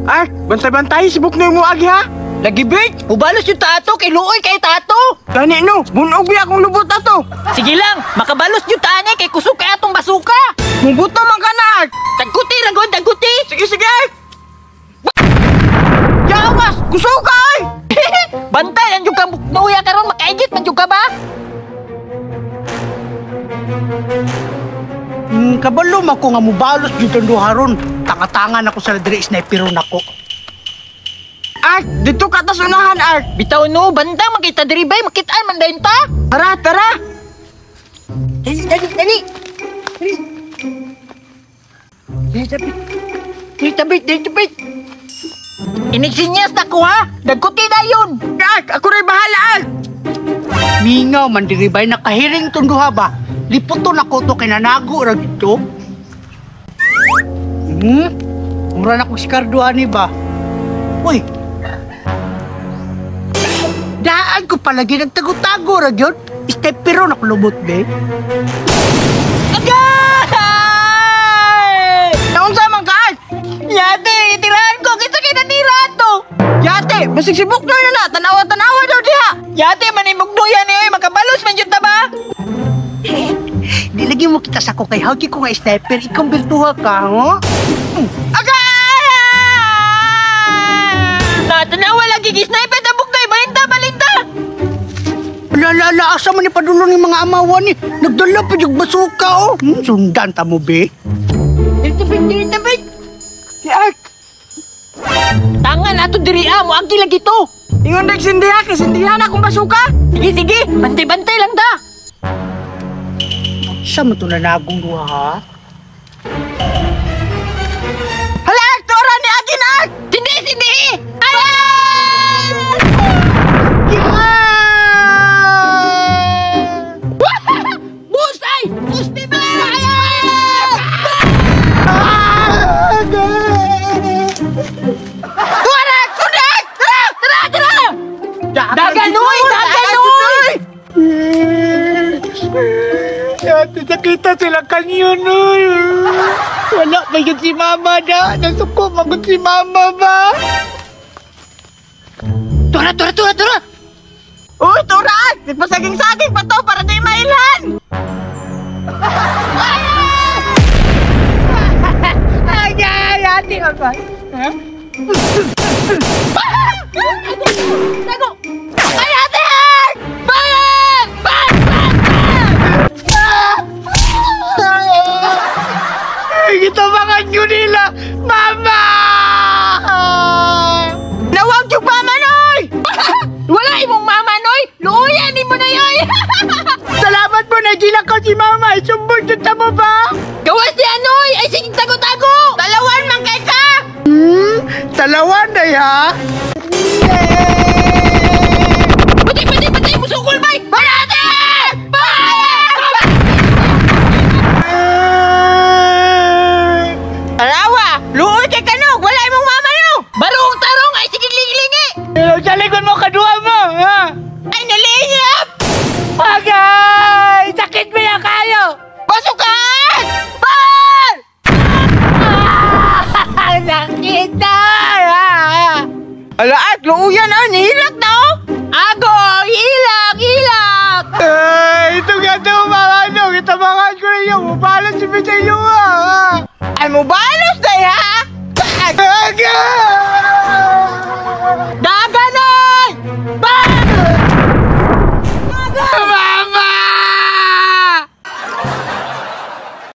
Ark, bantay-bantay si Buknoy mo agi ha. Lagi bit, ubalos yung tato kay luoy kay tato. Gani no, bunog biya akong lubot ato. Sige lang, makabalos yung taani kay kusog kay atong basuka. Mubuto man ka na, Ark. Tagkuti ragon, tagkuti. Sige, sige, Ark. Yawas, kusog ka ay. Bantay lang yung ka Buknoy karon makaigit man yung ka ba? Kabalo man ko nga mubalos dito duha ron. Tanga-tanga na ko sa diri sniperon nako. Ark, dito ka tas unahan, Ark. Bitaw no, banda makita diri bay, makitaan man dayon ta. Tara, tara. Dali, dali, dali. Dali, dali. Dali, tabi, dali, tabi. Inigsinyas na ko ha. Dagkuti na yun. Ark, ako rin bahala, Ark. Mingaw man diri bay, nakahiring tong duha ba. Liputo na ko to kay nanago ra dito. Mura na kong sikardo ani ba. Uy. Daan ko palagi nagtago-tago ra gyud. Stepero na kulubot be. Agay! Naunsa man ka, Ark? Yate, itirahan ko kinsa kay nanira to. Yate, basig si Buknoy na na, tanawa-tanawa daw diha. Yate, manimugduyan ni oy, makabalos man jud ta ba? Di lagi mo kita sa ko kay hagi ko nga sniper, ikaw birtuha ka, ho? Agay! Natanawa lagi gi-sniper ta Buknoy, balinta, balinta. La la la, asa man ni padulong ni mga amawan ni. Nagdala pa jug basuka oh. Sundan ta mo be. Dili tabi, dili tabi. Si Ark. Tanga na to diri ah, moagi lagi to. Ingon dek sindiha kay sindihan akong basuka. Sige, sige, bantay-bantay lang ta. Sa man to nanagong duha ha? Hala, Ark, tora ni agin, Ark. Sindi, sindi. Ay! Busay! Busti ba? Tora, sundi, Ark. Tara, Tara, tara! Daganoy, daganoy! Yate, nakita sila kanyo no. Wala pa yun si mama na. Nasuko magod si mama ba? Tura, tura, tura, tura! Uy, tora, Ark. Nagpasaging-saging pa to para di mailhan. Ay, ay, ate, ate. Ha? Tago! Ay, ate! Bang! Bang! Bang! Bang! Ay, gitabangan nyo nila! Mama! Nawag yung mama, noy! Wala imong mama, noy! Luuyan ni mo na yoy! Salamat po, nagila ko si mama! Isumbong sa mo ba? Gawas niya, noy! Ay, sige, tago-tago! Talawan man kay ka! Talawan na ya! Patay, patay, patay! Musukol, bay! Ate! Bang! Alawa, luoy kay kanog, wala imong mama no. Barong tarong! Ay, sige, lingi-lingi! Sa likod mo, kaduha mo! Ha? Ay, nalingap! Agay! Sakit mo yan kayo! Pasukan! Bal! Sakit na! Ala, Ark, luuyan ah, nihilak na oh! Ago! Ilak! Ilak! Ay, ito nga daw mga ano, itabangan ko na yung mubalos si Michelle yung ah! Ay, mubalos day ha! Agay!